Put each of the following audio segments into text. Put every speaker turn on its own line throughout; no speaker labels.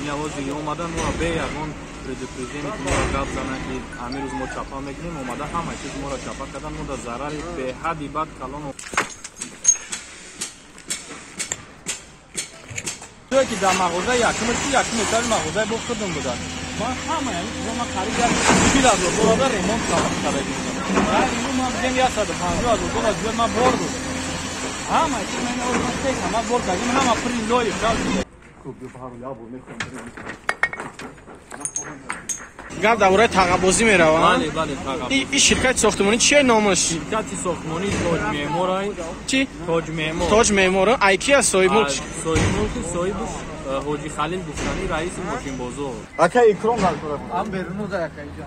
Ин овози омадан моро бе ягон предупреждение ки моро гап зананд, ки ҳамин рӯз мо чапа мекунем, омада ҳама чиз моро чапа кардан. Мо дар зарари беҳадди бад калон. Ки дар мағоза якумаш ки якум этажи мағозаи бо худам буданд. Ман ҳама ҳамин чизо ман қариб 40 000 доллар ремонт карда будам. Ғайри ман бигем 150 000 доллар зиёд ман бор додам. Ҳама чиз ман ман се ҳама бор кардем, ҳама пури лои шал.
Гап дар бораи тағабозӣ меравад.
Бале, бале, тағабозӣ.
И ширкати сохтмонӣ чие номаш?
Ширкати сохтмонӣ Тоҷ Меъморай.
Чӣ?
Тоҷ Меъмор.
Тоҷ Меъмор. Ай ки аст соҳибмулк?
Соҳибмулки соҳибаш Ҳоҷи Халил гуфтанӣ, раиси мошинбозор.
Ака Икром дар кора.
Ам беруну да ака иҷа.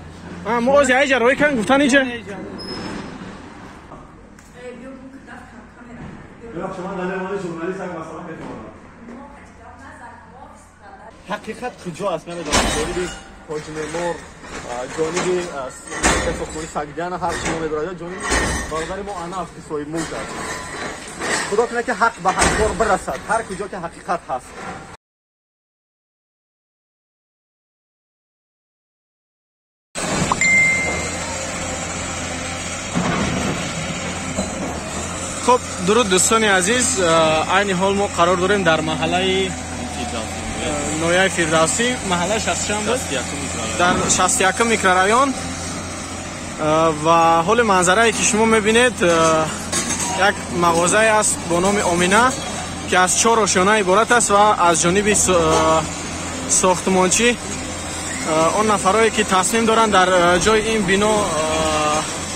Мо ози айҷа роӣ кардем, гуфтан иҷа.
Ҳақиқат куҷо аст, намедонам. Ҷониби Ҳоҷи Меъмор, ҷониби сохтмонӣ Сагдиана ҳар чи мо медорад, ё ҷониби бародари мо Анас, ки соҳибмулк аст. Худо кунад, ки ҳақ ба ҳақдор бирасад, ҳар куҷо ки ҳақиқат ҳаст.
Хуб, дуруд, дӯстони азиз. Айни ҳол мо қарор дорем дар маҳаллаи ноҳияи Фирдавсӣ, маҳаллаи шастчанд буд, дар 61-ум микрорайон. Ва ҳоли манзарае ки шумо мебинед, як мағозае аст бо номи Омина, ки аз чор ошёна иборат аст ва аз ҷониби сохтмончӣ, он нафарое ки тасмим доранд дар ҷои ин бино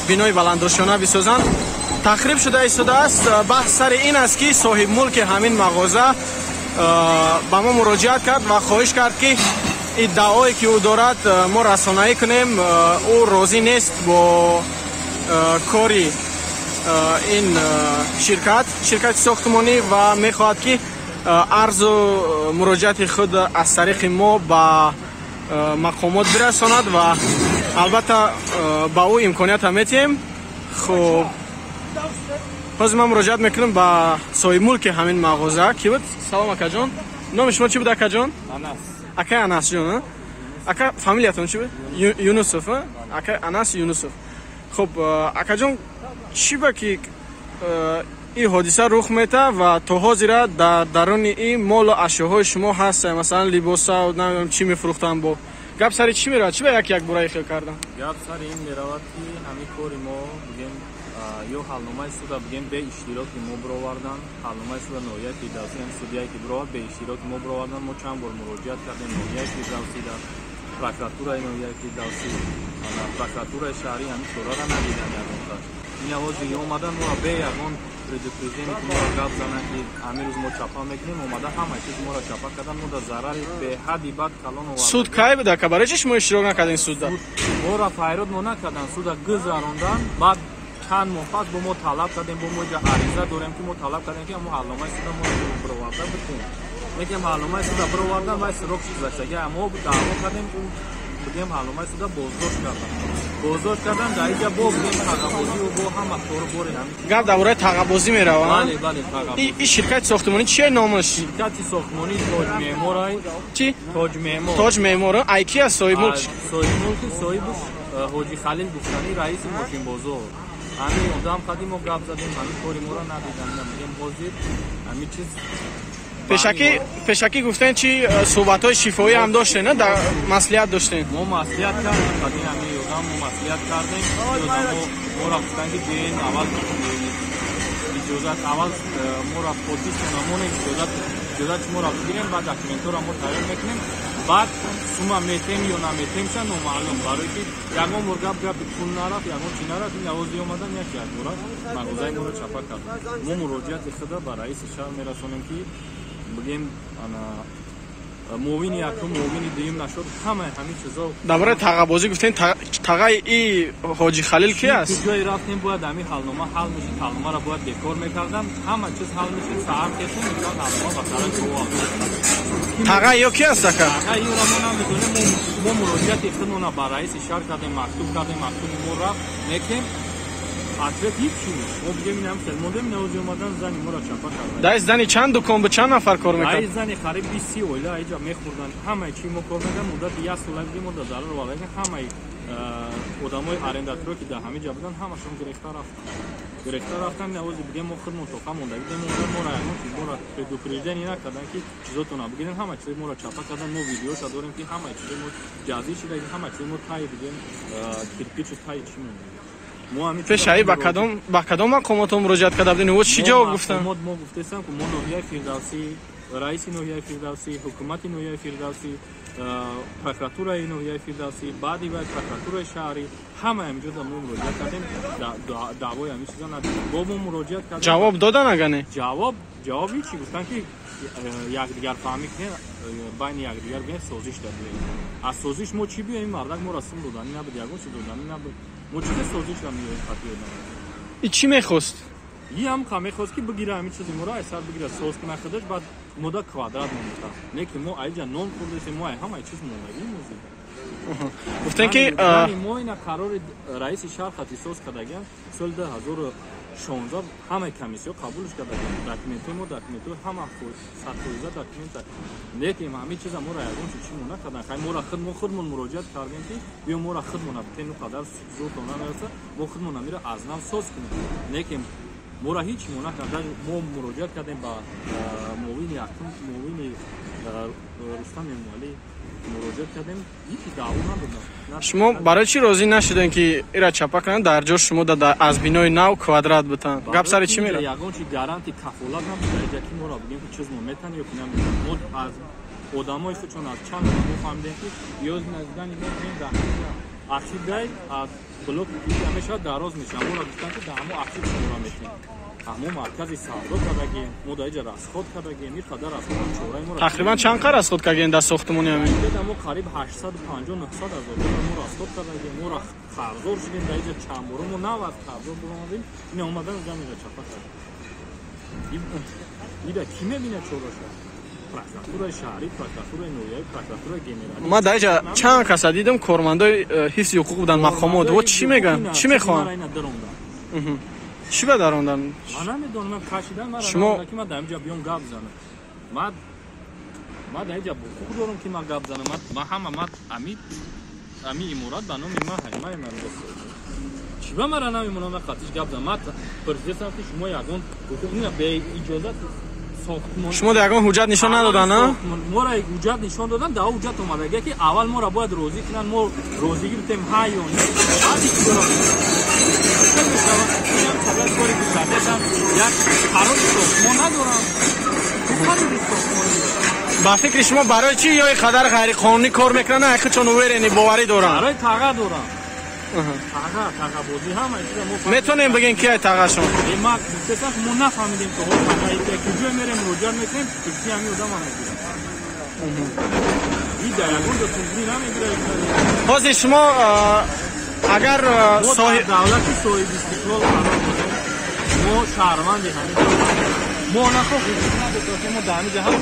бинои баландошёна бисозанд, тахриб шуда истодааст. Баҳс сари ин аст, ки соҳибмулки ҳамин мағоза ба мо муроҷиат кард ва хоҳиш кард, ки иддаое ки ӯ дорад, мо расонаӣ кунем. Ӯ розӣ нест бо кори ин ширкат, ширкати сохтмонӣ, ва мехоҳад, ки арзу муроҷиати худ аз тариқи мо ба мақомот бирасонад ва албатта ба ӯ имкониятам метиҳем. Хуб, ҳозир ман муроҷиат мекунам ба соҳибмулки ҳамин мағоза. Ки буд? Салом, акаҷон. Номи шумо чӣ буд, акаҷон?
Анас.
Акай Анасҷон. Ака, фамилиятон чӣ буд? Юнусов. Акай Анас Юнусов. Хуб, акаҷон, чӣ ба ки ин ҳодиса рух мета ва то ҳозира дар даруни ин молу ашёҳои шумо ҳаст, масалан либоса, намедонам чӣ мефурӯхтанд? Бо гап сари чӣ меравад? Чӣ ба як якбора хел кардан?
Гап сари ин меравад, ки ҳамин кори мо бигем ё ҳалномаи суда бигем бе иштироки мо бировардан. Ҳалномаи суда ноҳияи Фирдавсӣ, ҳам судияе ки бировард, бе иштироки мо бировардан. Мо чанд бор муроҷиат кардем ноҳияи Фирдавсида, прокуратураи ноҳияи Фирдавсӣ, прокуратураи шаҳрӣ, ҳамин чораро надидан ягонташ. Ин овози омадан моро бе ягон предупреждение ки моро гап зананд, ки ҳамин рӯз мо чапа мекунем, омада ҳама чиз моро чапа кардан. Мо дар зарари беҳадди бад калон овард.
Суд кай буд, ака? Барои чи шумо иштирок накардем судда?
Моро файрод мо накардан, суда гузарондан. Баъд чанд моҳ пас бо мо талаб кардем, бо мо ҷа ариза дорем, ки мо талаб кардем, ки ҳамо ҳалномаи суда мо бироварда бикун. Лекин ҳалномаи суда бировардан, вай срок гузаштаги. Мо даъво кардем, бигем ҳалномаи суда боздошт кардан, боздошт кардан. Дар иҷа бо бигем тағабозию бо ҳама кору бори.
Гап дар бораи тағабозӣ меравад.
Бале, бале, тағабозӣ.
И ширкати сохтмонӣ чие номаш?
Ширкати сохтмонӣ Тоҷ Меъморай.
Чӣ?
Тоҷ Меъмор.
Тоҷ Меъмор. Ай ки аст соҳибмулк?
Соҳибмулки соҳибаш Ҳоҷи Халил гуфтанӣ, раиси мошинбозор. Ҳамин одам қади мо гап задем, ҳамин кори моро надидан. Мегем ҳозир ҳамин чиз.
Пешакӣ, пешакӣ гуфтен чи, суҳбатҳои шифоӣ ҳам доштен, на дар маслиҳат доштен?
Мо маслиҳат кардем қади ҳамин одам, мо маслиҳат кардем. Одамо моро гуфтан, ки биёен аввал иҷозат, аввал моро подписона монем, иҷозат, иҷозат шуморо бигирем, баъд документҳоро мо тайёр мекунем, баъд сума метем ё наметемша номаълум. Барое ки ягон бор гап гапи пул нарафт, ягон чи нарафт. Ин овози омадан як якбора мағозаи моро чапа кард. Мо муроҷиати худа ба раиси шаҳр мерасонем, ки бигем ана муовини якум, муовини дуюм нашуд, ҳамаи ҳамин чизо.
Дар бораи тағабозӣ гуфтем, тағаи и Ҳоҷи Халил ки аст?
Ҷое рафтем, бояд ҳамин ҳалнома ҳал мешид, ҳалномаро бояд бекор мекардан, ҳама чиз ҳал мешид. Саҳар кесем, мисол ҳалнома ба сара ҷо.
Тағаи ё ки аст, ака?
Тағаи ёро мо намедонем. Мо муроҷиати худмона ба раиси шаҳр кардем, мактуб кардем, мактуби мо рафт, лекин Ответ ҳичи. Мо бигем ин ҳам хел мондем, навози омадан зани моро чапа кардан.
Дар зани чанд дукон буд, чанд нафар кор мекард?
Дар зани қариб 20 оила иҷа мехӯрданд. Ҳамаи чи мо кор мекардем, муддати як сола бигем мо дар зарар овардем. Ҳамаи одамои арендаторо ки дар ҳамин ҷа буданд, ҳамашон гирехта рафтанд. Гирехта рафтан, навози бигем мо худмон тоқа монда бидем, моро ягон чиз моро предупреждение накардан ки чизотона бигирен, ҳама чиз моро чапа кардан. Мо видеоша дорем ки ҳамаи чизи мо ҷазӣ шуда, ҳама чизи мо тай бигем кирпичу тай чӣ монда.
Пешаи ба кадом мақомотҳо муроҷиат карда будед? Во чӣ ҷавоб гуфтанд?
Мо гуфтесам ки мо ноҳияи Фирдавсӣ, раиси ноҳияи Фирдавсӣ, ҳукумати ноҳияи Фирдавсӣ, прокуратураи ноҳияи Фирдавсӣ, баъди вай прокуратураи шаҳрӣ, ҳамаи ҳаминҷо мо муроҷиат кардем, даъвои ҳамин чиза надидем. Бо мо муроҷиат кардем.
Ҷавоб додан ага не?
Ҷавоб ҳичи гуфтанд ки якдигарфаҳмӣ кунед, байни якдигар бинед, созиш да биёед. Аз созиш мо чӣ биёем? Мардак моро сум доданӣ набуд, ягон чиз доданӣ набуд. Мо чизе созиш меоем хати одам.
И чӣ мехост?
И ҳам ха мехост ки бигира ҳамин чизи моро ай сар бигира, соз куна худаш, баъд мода квадрат монда. Не ки мо айҷа нон хӯрдесем, мо ай ҳамаи чиз мондагӣ мозӣ.
Гуфтем ки
мо ина қарори раиси шаҳр хати соз кардагиам соли 2016 ҳамаи комиссиё қабулш кардагиам. Документҳои мо, документҳои ҳама 100% документа. Не ки ҳамин чиза моро ягон чиз чӣ мо накардан. Хай моро худ мо худмон муроҷиат кардем ки биё моро худмона битен, ну қадар зуртон намераса, мо худмон амира аз нав соз кунем. Не ки моро ҳеҷ мо накардан. Мо муроҷиат кардем ба муовини якум, муовини Рустам Эмомалӣ муроҷиат кардем, ҳеҷ даъво надодам.
Шумо барои чӣ розӣ нашудем ки ира чапа кунанд, дар ҷо шумо аз бинои нав квадрат битанд? Гап сари чӣ меравад?
Ягон чи гаранти кафолат набуд дар ҷа ки моро бигем ки чиз мо метан ё ки наметан. Мо аз одамои худшон аз чанд мо фаҳмидем ки ёз наздани мо дар ахидай аз блоки ки мешавад дароз мешавад. Моро гуфтанд ки дар ҳамо ахид шуморо метем. Ҳамо маркази савдо кардагем, мо дар иҷа расход кардагем, ин қадар расход чораи моро
тақрибан чанд қар расход кардагем дар сохтмони ҳамин?
Мо қариб 850-900 ҳазор доллар мо расход кардагем, моро қарздор шудем дар иҷа чанд бора мо нав аз қарздор баромадем, ина омадан заминро чапа кардем. Ида кӣ мебинад чораша? Прокуратураи шаҳрӣ, прокуратураи ноҳиявӣ, прокуратураи генералӣ.
Ман дар иҷа чанд каса дидам, кормандои ҳифзи ҳуқуқ буданд, мақомот. Во чӣ мегӯянд? Чӣ мехоҳанд? Чӣ ба дарондан?
Ман намедонам, ман кашидан мара ки ман дар инҷа биём гап занам. Ман дар инҷа ҳуқуқ дорам ки ман гап занам. Ман ҳама ман ами иморат ба номи ман ҳай, ман иморат. Чӣ ба мара намемонам ман қатиш гап занам? Ман пурсидам ки шумо ягон ҳуқуқ не бе иҷозат сохтмон.
Шумо дар ягон ҳуҷҷат нишон надодан, а?
Моро ҳуҷҷат нишон додан, дар ҳуҷҷат омадагия ки аввал моро бояд розӣ кунанд, мо розӣ гирифтем ҳа ё не. Баъди як қарори сохтмон надорам.
Ба фикри шумо барои чӣ ё ин қадар ғайриқонунӣ кор мекунанд, ай худшон уверени боварӣ доранд?
Барои таға дорам. Тағабозӣ ҳама чиза мо
метавонем бигем ки ай тағашон?
Ма гуфтесам мо нафаҳмидем то ҳол таға куҷо мерем, муроҷиат мекунем, фикри ҳамин одама мегирад. И дар ягон ҷо тузгӣ намегирад.
Ҳозир шумо агар
давлати соҳибистиқлол қарор дорем, мо шаҳрванди ҳамин давлат. Мо нахоҳ ҳуқуқ мо дар ҳамин ҷа ҳам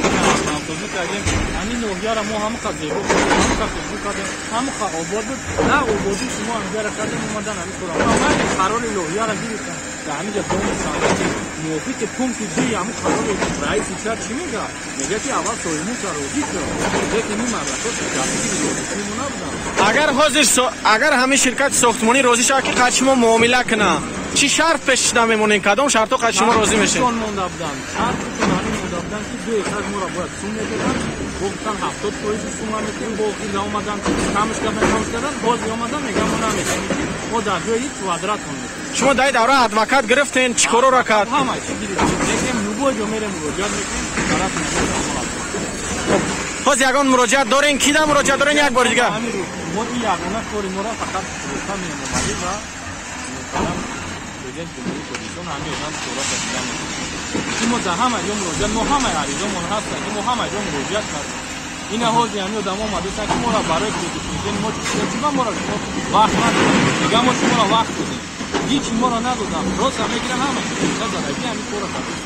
ҳамсозӣ кардем, ҳамин ноҳияро мо ҳамақа зебо кардем, ҳамақа хушрӯ кардем, ҳамақа обод буд. На ободӣ шумо ҳамҷара кардем, омадан ҳамин кора. Ман қарори лоҳияро гирифтам, дар ҳамин ҷа доми санъати мувофиқи пункти д ҳамин қарори раиси шаҳр чӣ мегӯяд? Мегӯяд ки аввал соҳибмулкро розӣ кун. Лекин ин мардакҳо дастгири розикунӣ мо набуданд.
Агар ҳозир агар ҳамин ширкати сохтмонӣ розӣ шавад ки қад шумо муомила кунад, чӣ шарт пеш намемонед? Кадом шартҳо қад шумо розӣ мешед?
Монда буданд. Шартшон ҳамин монда буданд ки ду этаж моро бояд сум медоданд. Гуфтан 70% сума метем, бо охир омадан камш кардан, камш кардан, боз омадан мегӯям мо наметем ки мо дар ҷои квадрат метем.
Шумо дар давра адвокат гирифтен, чӣ корро кард?
Ҳама чӣ гирифтем. Лекин любой ҷо мерем муроҷиат мекунем, тарафи
ҳозир ягон муроҷиат дорен? Ки да муроҷиат дорен як бори дигар?
Мо ин ягона кори моро фақат Рустам Эмомалӣ ва муҳтарам президент Ҷумҳурии Тоҷикистон ҳамин одам чора кашида мекунад. Ки мо дар ҳама ҷо муроҷиат, мо ҳамаи аризомон ҳастанд ки мо ҳама ҷо муроҷиат кардем. Ина ҳозир ҳамин одамо омадастанд ки моро барои предупреждение мо чӣ ба моро шумо вақт надодем. Мегӯям мо шуморо вақт додем. Ҳеҷ моро надодам. Рост мегирам ҳама чиз задаги ҳамин корро кардем.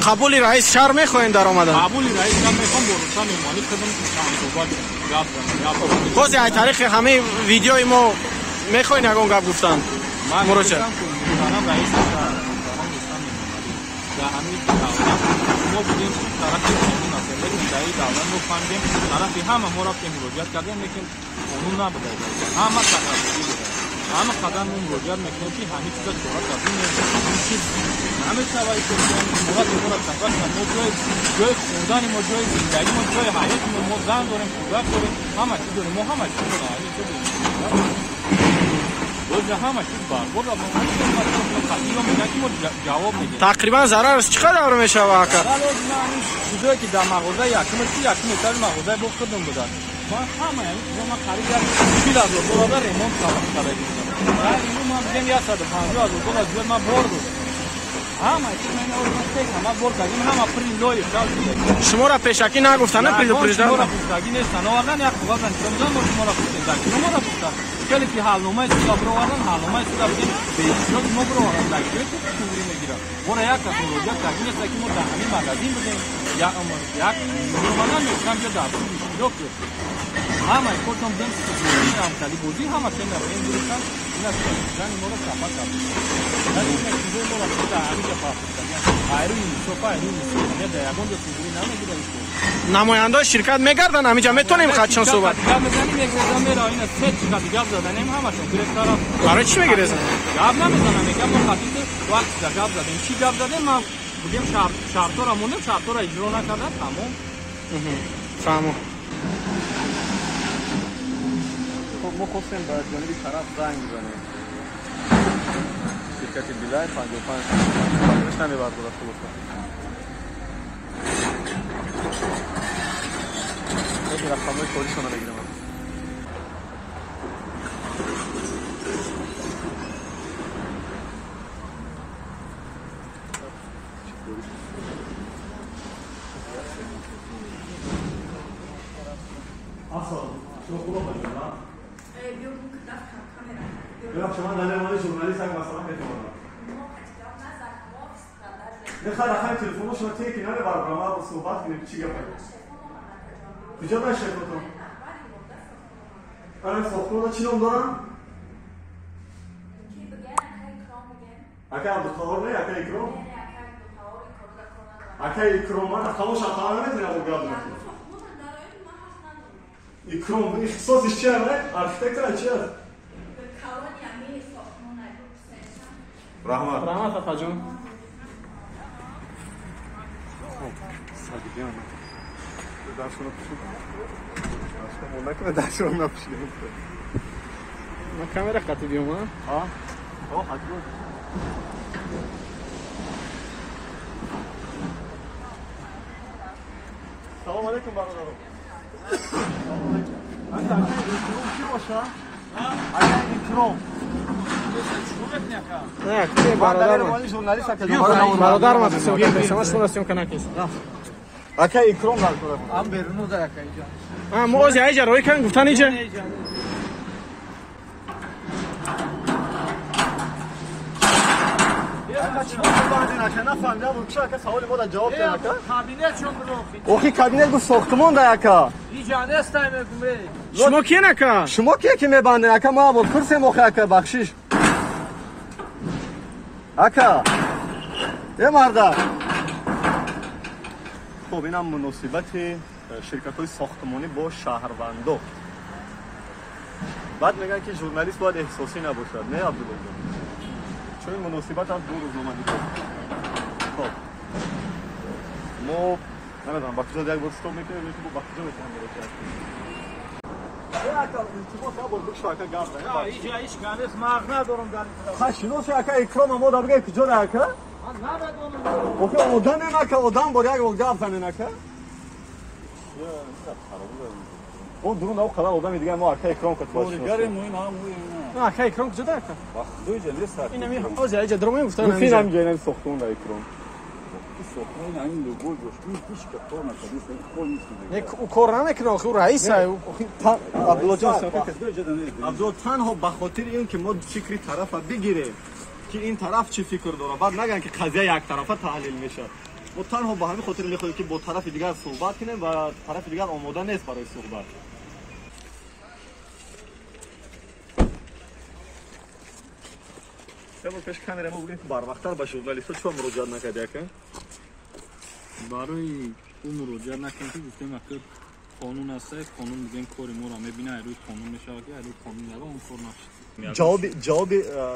Қабули раис шаҳр мехоҳем дар омадан?
Қабули раис шаҳр мехоҳам бо Рустам Эмомалӣ худам ҳамсӯҳбат шавам. Гап занам.
Ҳозир ай тариқи ҳамаи видеои мо мехоҳем ягон гап гуфтан?
Муроҷиат. Муҳтарам раиси шаҳр, муҳтарам Рустам Эмомалӣ, дар ҳамин давлат мо будем тарафи қонун ҳастем, лекин дар ин давлат мо фаҳмидем тарафи ҳама мо рафтем муроҷиат кардем, лекин қонун набуда, ҳама тақаббулӣ буда. Ҳама қадар мо муроҷиат мекунем ки ҳамин чиза чора кардем, ин чиз намешавад, мурати моро чапа шуд. Мо ҷои хӯрдани мо, ҷои зиндагӣ мо, ҷои ҳаёти мо, мо зан дорем, кӯдак дорем, ҳама чиз дорем, мо ҳама чиз дорем, ҳамин чиз дорем. Ҳама чиз барбод рафт. Мо мегӯянд ки мо ҷавоб медиҳем.
Тақрибан зарараш чӣ қадар мешавад ака?
Чизое ки дар мағоза якум чи якум этажи мағозаи бо худам буданд. Ман ҳама ҳамин чизо ман қариб 40 000 доллар ремонт карда гирифтам. Инро ман бигем 150 000 доллар зиёд ман бор додам. Ҳама чиз ман ҳама бор кардем, ҳама пури лои шал шуда.
Шуморо пешакӣ нагуфтанд, предупреждать?
Шуморо пуштагӣ нестанд. Овардан як қоғаз нишон доданд, мо шуморо пуштем. Дар кино моро пуштанд. Хеле ки ҳалномаи суда бировардан, ҳалномаи суда бигем беиштироки мо бировардан. Дар киё ки туғрӣ мегирад? Моро як кас муроҷиат кардӣ нест, ки мо дар ҳамин магазин будем. Як меомадан мегуфтанд биё дар суд иштирок кун. Ҳамаи коршон будем бозӣ, ҳамкалӣ бозӣ, ҳама чен ин гирифтан, ин аз зани моро чапа кард. Чизои моро дар ҳамин ҷо партофтагианд. Айрӯи инсоф, айрӯи инсоф. Дар ягон ҷо туғрӣ намегирад ин кор.
Намояндаҳои ширкат мегарданд ҳаминҷа, метавонем хатшон суҳбат?
Гап мезанем, мегирезан, мера ина се чиқа гап заданем, ҳамашон гирифта рафт.
Барои чӣ мегирезан?
Гап намезанам, мегӯям мо хатиди вақт да гап задем. Чӣ гап задем? Ман бигем шартҳоро мондем, шартҳоро иҷро накардан, тамом.
Фаҳмо.
Хуб, мо хостем ба ҷониби тараф занг бизанем. Ширкати Билайн 55 намебардорад хулоса. Яке рақамҳои коришонро мегирам. ببخشید من در مورد ژورنالیست هم مثلا میتونم نخواد رقم تلفنش رو تیک نمیبرم، ما با صحبت کنیم چی گپ کجا داشت شرکتون؟ آره ساختمون چی نام دارن؟ اکه عبدالقهار نه، اکه اکرام؟ اکه اکرام من رقمش رقم نمیتونم اون گپ بزنم. اکرام اختصاصش چیه؟ architect چی است؟ رحمت
رحمت آقا جون.
سگیان درشون پوشید. درشون نکنه درشون نپوشید.
من کامرا خطی بیام ها؟
ها حتما. سلام علیکم برادرم. سلام علیکم. انت اکرام کی باشه؟ اگر اکرام
نه که برادر برادر ما سوگه شما شما съёмка накунед.
Ака Икром дар кора.
Ам беруну дар ака иҷа.
А мо ози айҷа рой кардем гуфтан иҷа.
Ака чӣ баъдин ака нафаҳмидам чӣ ака саволи мо дар ҷавоб дед ака.
Кабинет чон бирон.
Охи кабинет гуфт сохтмон да ака.
Иҷа нестай мегум.
Шумо киен ака?
Шумо кие ки мебанден ака мо абод курсем охи ака бахшиш. Ака. Е марда. Хуб, инам муносибати ширкатҳои сохтмонӣ бо шаҳрвандо. Баъд мегӯянд ки журналист бояд эҳсосӣ набошад, не Абдуллоҷон? Чун ин муносибат аст бо рӯзноманигор. Хоб, мо намедонам ба куҷо як бор стоп мекунем ё ба куҷо метавонем муроҷиат кунем. Ака, илтимос, як бор бикшо ака гап занем.
Иҷа ҳеҷ кас нест, мағз надорам дар ин тараф.
Ха, шиноси ака Икрома мо дар бигӯем куҷо да ака?
Ман намедонам.
Охи одамем ака, одам бор як бор гап занен ака. Он дурун ав қадар одами дигар мо ака Икром кат бошем.
Ака Икром куҷо да ака? Ин ами ози айҷа дромем гуфтан.
Гуфтин ҳамин ҷо инами сохтмон да Икром.
Не, ӯ кор намекунад, охи ӯ раис ай.
Абдуллоҷон, Абдулло танҳо ба хотири ин ки мо фикри тарафа бигирем ки ин тараф чӣ фикр дорад, баъд нагӯянд ки қазия яктарафа таҳлил мешавад. Мо танҳо ба ҳамин хотир мехоҳем ки бо тарафи дигар суҳбат кунем ва тарафи дигар омода нест барои суҳбат. Як бор пеш камера мо бигӯем, ки барвақттар ба журналистҳо чиро муроҷиат накарди, ака?
Барои ӯ муроҷиат накунем, ки гуфтем, ака, қонун аст, қонун бигем, кори моро мебина, рӯи қонун мешавад, ки рӯи қонун ягон он кор нашуд.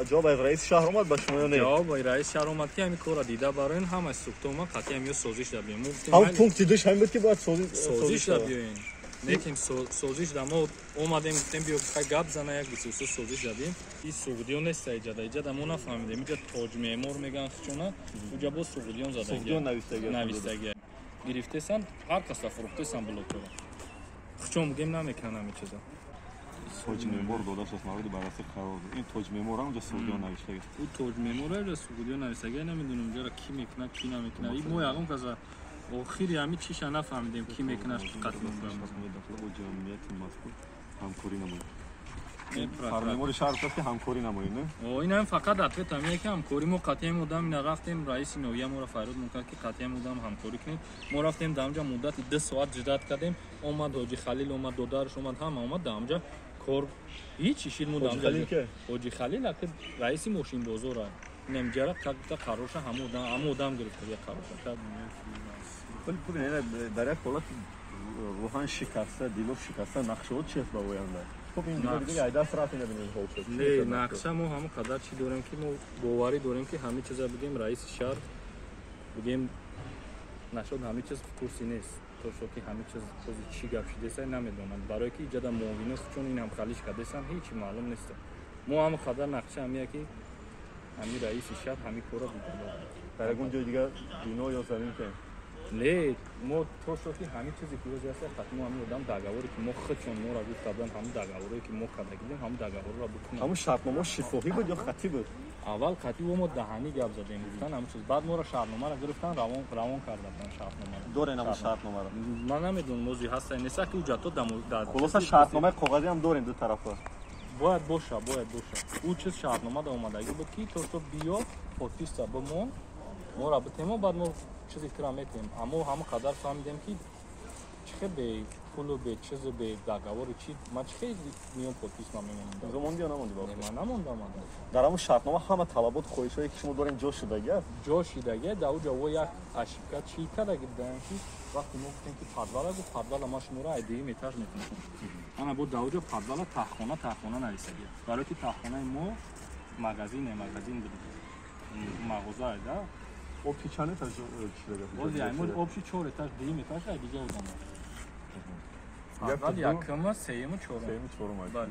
Ҷавоб аз раиси шаҳр омад ба шумо ё не?
Ҷавоб аз раиси шаҳр омад, ки ҳамин корро дида бароен, ҳама сухта омад, қатъи ҳам ё созиш да биёем. Мо гуфтем,
ҳам пункти душ ҳамин буд, ки бояд
созиш да биёем. Лекин созиш да мо омадем, гуфтем, биё гап зана, як бисусу созиш дадем. И суғдиён нест иҷада, иҷада мо нафаҳмидем. Иҷа тоҷмеъмор меган хучона, уҷа боз суғдиён
задаги.
Навистаги. Гирифтесан, ҳар каса фурӯхтесан блокҳоро. Хучон бигем, намекунан ҳамин чиза.
Тоҷмеъмор дода шуд, мавриди баррасӣ қарор дод. Ин тоҷмеъмор ҳам уҷа суғдиён навиштаги.
Ӯ тоҷмеъмор уҷа суғдиён навиштаги, намедонам уҷаро ки мекунад, ки намекунад. И мо ягон каса охири ҳамин чиша нафаҳмидем, ки мекунад қатл.
Бо ҷамъияти мазкур ҳамкорӣ намоед. Сармемори шаҳр гуфт, ки ҳамкорӣ намоед, не?
Ин ҳам фақат ответ ҳамие, ки ҳамкорӣ мо қатъиям одам ина рафтем, раиси ноҳия моро фарёд мекард, ки қатъиям одам ҳамкорӣ кунед. Мо рафтем дар ҳамҷа, муддати 2 соат ҷидат кардем. Омад Ҳоҷи Халил, омад додараш, омад, ҳама омад дар ҳамҷа, кор ҳеҷ ишид. Мо дар ҳамҷа Ҳоҷи Халил аки раиси мошинбозора инамҷара гуфта қарорша ҳама одам гирифта я қарорша.
Дар як ҳолат рӯҳан шикаста, дило шикаста, нақшаҳо чи аст ба оянда? Хуб, ин дига ай даст рафт, ина бинед ҳол шуд.
Не, нақша мо ҳамон қадар чӣ дорем, ки мо боварӣ дорем, ки ҳамин чиза бигем, раиси шаҳр бигем нашуд, ҳамин чиз в курсе нест. То шо ки ҳамин чиз бози чӣ гап шудеса намедонам. Барое ки иҷада муовино чун инам халиш кардесан, ҳеҷ маълум нест. Мо ҳамон қадар нақша ҳамия, ки ҳамин раиси шаҳр ҳамин корро дида.
Дар ягон ҷои дига бино ё замин ке?
Не, мо то шо ки ҳамин чизе ки ҳозир аст, мо ҳамин одам договоре ки мо худшон моро гуфта буданд, ҳамин договоре ки мо карда будем, ҳамин договорро бикунем.
Ҳамун шартнома шифоҳӣ буд ё хатӣ буд?
Аввал хатӣ, мо даҳанӣ гап задем, гуфтан ҳамин чиз. Баъд моро шартномаро гирифтан, равон карда буданд шартномаро.
Дорен ҳамун шартномаро?
Ман намедонам, ҳозир ҳаста нест, ки ҳуҷҷатҳо дар
хулоса шартномаи коғазӣ ҳам дорем ду тарафа.
Бояд боша, бояд боша. Ӯ чиз шартнома да омадагӣ буд, ки то шо биё подписа бимон, моро битемо, баъд мо чизи тира метем. Аммо ҳамон қадар фаҳмидем, ки чихе бе пулу бе чизу бе договору чи ман чихе миён подпис ман мемонам.
Имзо монди ё намонди?
Не, ман намондам.
Дар ҳамон шартнома ҳама талабот, хоҳишҳое ки шумо дорем, ҷо шудаги аст?
Ҷо шудаги. Дар уҷа во як ошибка чӣ кардаги буданд, ки вақте мо гуфтем, ки подвала, гуфт, подвала ман шуморо ай дуюм этаж мекунам. Ана бо дар уҷа подвала таҳхона, таҳхона нависаги. Барои ки таҳхонаи мо магазине, магазин буд, мағоза да.
Общий чанд этаж шуда?
Бози ай мо общий 4 этаж, дуюм этаж ай дига одам. Аввал, якума, сеюму, чорум.
Сеюму, чорум.
Бале.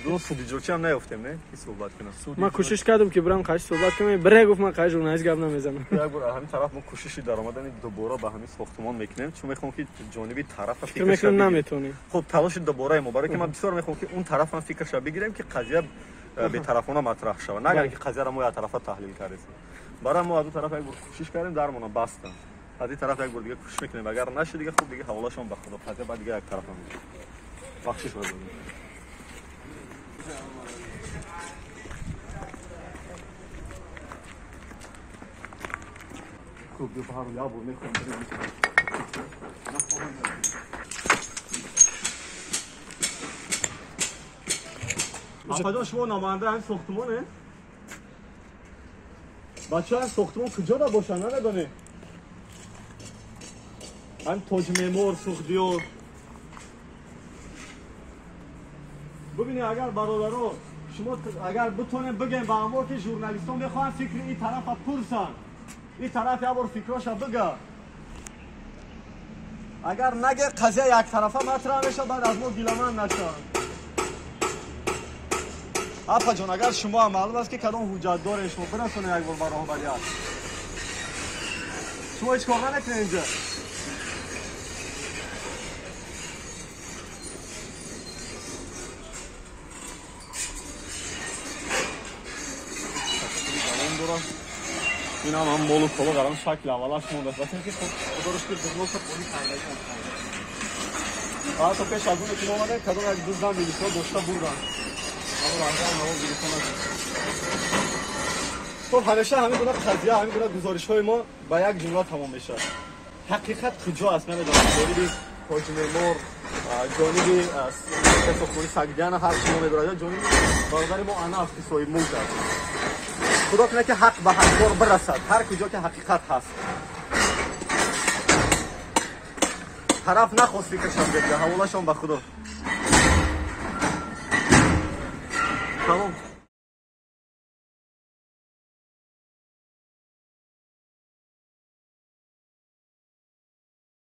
Ду судиҷочи ҳам наёфтем, не? Ки суҳбат кунам.
Ман кӯшиш кардам, ки бирам қайш суҳбат кунам, бире гуфт, ман қайш журналист гап намезанам.
Як бор ҳамин тараф мо кӯшиши даромадани дубора ба ҳамин сохтумон мекунем, чун мехоҳам, ки ҷониби тарафа
фикр мекунам наметонем.
Хуб, талоши дубораи мо, барои ки ман бисёр мехоҳам, ки он тараф ҳам фикраша бигирем, ки қазия бетарафона матраҳ шавад, на агар ки қазияро мо як тарафа таҳлил кардем. Барои мо аз ду тараф як бор кӯшиш кардем, дармона бастанд. Аз ин тараф як бор дига кӯшиш мекунем, агар нашуд, дига хуб, дига ҳаволашон ба худо, қазия баъд дига як тарафа мешавад. Бахшиш бардоред. Хуб, биё, ба ҳар як бор мехоҳам. Апаҷон, шумо намояндаи ҳамин сохтумоне? Бачаҳо, ҳамин сохтумон куҷо да бошанд, намедонед? Ҳамин тоҷмеъмор, суғдиёр. Бибинед, агар бародаро, шумо агар битонем бигем ба амор, ки журналистон мехоҳанд фикри ин тарафа пурсанд. Ин тараф як бор фикроша бига. Агар наге, қазия яктарафа матраҳ мешавад, баъд аз мо гиламанд нашаванд. Апаҷон, агар шумо ҳам маълум аст, ки кадом ҳуҷҷат доред, шумо бирасонед як бор ба роҳбарият. Шумо ҳеҷ кор намекунед инҷа? Ин ҳам молу коло дар ҳам шакли аввалаш мондааст. Вақте ки худоро шукр, дузноша поли кардаги. Ҳатто пеш аз оне ки мо омадем, кадом як дуздам милисиҳо дошта бурданд. Хуб, ҳамеша ҳамин гуна қазия, ҳамин гуна гузоришҳои мо ба як ҷумла тамом мешавад. Ҳақиқат куҷо аст, намедонам. Ҷониби ҳоҷимемор, ҷониби сохтмони Сагдиана ҳар чи мо медорад, ё ҷониби бародари мо Анаф, ки соҳибмулк аст. Худо кунад ки ҳақ ба ҳақдор бирасад, ҳар куҷо ки ҳақиқат ҳаст. Тараф нахост фикрашон бигӯяд, ҳаволашон ба Худо. Тамом.